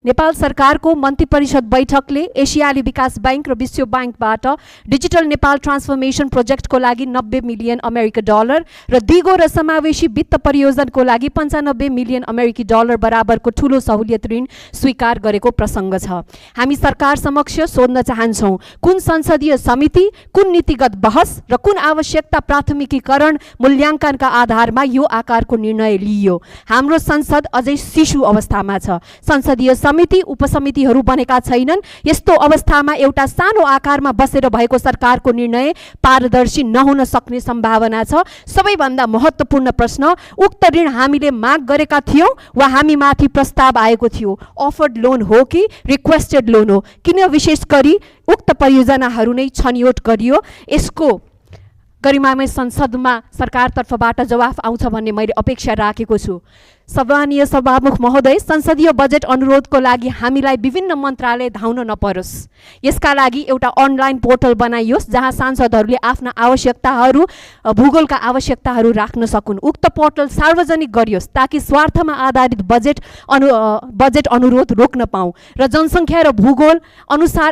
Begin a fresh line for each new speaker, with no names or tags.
नेपाल सरकारको मन्त्री परिषद बैठकले एसियाली विकास बैंक र विश्व बैंकबाट डिजिटल नेपाल ट्रान्सफर्मेसन प्रोजेक्टको लागि 90 मिलियन अमेरिकी डलर र दिगो र समावेशी वित्त परियोजनाको लागि 95 मिलियन अमेरिकी डलर बराबरको ठूलो सहुलियत ऋण स्वीकार गरेको प्रसङ्ग छ। हामी सरकार समक्ष सोध्न चाहन्छौँ, कुन संसदीय समिति, कुन नीतिगत बहस र कुन आवश्यकता प्राथमिकीकरण मूल्याङ्कनका आधारमा यो आकारको निर्णय लिइयो? हाम्रो संसद अझै शिशु अवस्थामा छ। संसदीय समिति उपसमितिहरू बनेका छैनन्। यस्तो अवस्थामा एउटा सानो आकारमा बसेर भएको सरकारको निर्णय पारदर्शी नहुन सक्ने सम्भावना छ। सबैभन्दा महत्त्वपूर्ण प्रश्न, उक्त ऋण हामीले माग गरेका थियौँ वा हामीमाथि प्रस्ताव आएको थियो? अफर्ड लोन हो कि रिक्वेस्टेड लोन हो? किन विशेष गरी उक्त परियोजनाहरू नै छनौट गरियो? यसको गरिमामय संसदमा सरकारतर्फबाट जवाफ आउँछ भन्ने मैले अपेक्षा राखेको छु। सम्मानीय सभामुख महोदय, संसदीय बजेट अनुरोधको लागि हामीलाई विभिन्न मन्त्रालय धाउन नपरोस्। यसका लागि एउटा अनलाइन पोर्टल बनाइयोस् जहाँ सांसदहरूले आफ्ना आवश्यकताहरू, भूगोलका आवश्यकताहरू राख्न सकुन्। उक्त पोर्टल सार्वजनिक गरियोस् ताकि स्वार्थमा आधारित बजेट अनुरोध रोक्न पाऊँ र जनसङ्ख्या र भूगोल अनुसार